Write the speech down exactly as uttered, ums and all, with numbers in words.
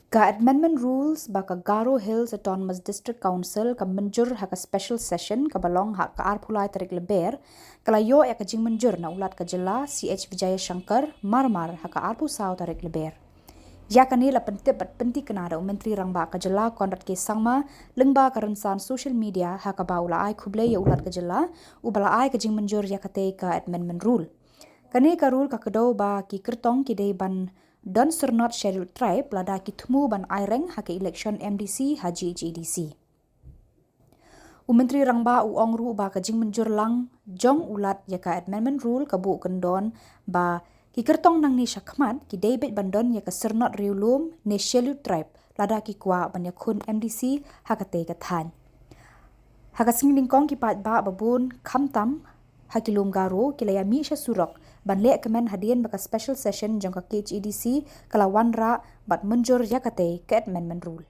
Ka Amendment Rules ba ka Garo Hills Autonomous District Council ka mynjur ha ka special session kaba long ha ka arphew lai tarik Lber, ka la ïoh ïa ka jingmynjur na u Lat ka jylla C H Vijayashankar marmar ha ka arphew saw tarik Lber. Ïa kane la pyntip bad pyntikna da u Myntri Rangbah ka jylla Conrad K Sangma lyngba ka rynsan social media, ha kaba u la ai khublei ïa u Lat ka jylla uba la ai ka jingmynjur ïa katei ka Amendment Rule. Kane ka rule ka kdew ba ki kyrtong ki dei ban don syrnod Scheduled Tribe lada ki thmu ban aireng ha ka election M D C ha G H A D C. U Myntri Rangbah u ong ruh ba ka jingmynjur lang jong u Lat ïa ka Amendment Rule ka buh kyndon ba ki kyrtong nangne shakhmat ki dei beit ban don ïa ka syrnod riewlum ne Scheduled Tribe lada ki kwah ban ïakhun M D C ha katei ka thaiñ. Ha ka sngi nyngkong ki paidbah babun khamtam ha ki lum Garo ki la ïamih sha surok ban leh kmen hadien ba ka special session jong ka K H A D C ka la wanrah bad mynjur ïa katei ka Amendment Rule.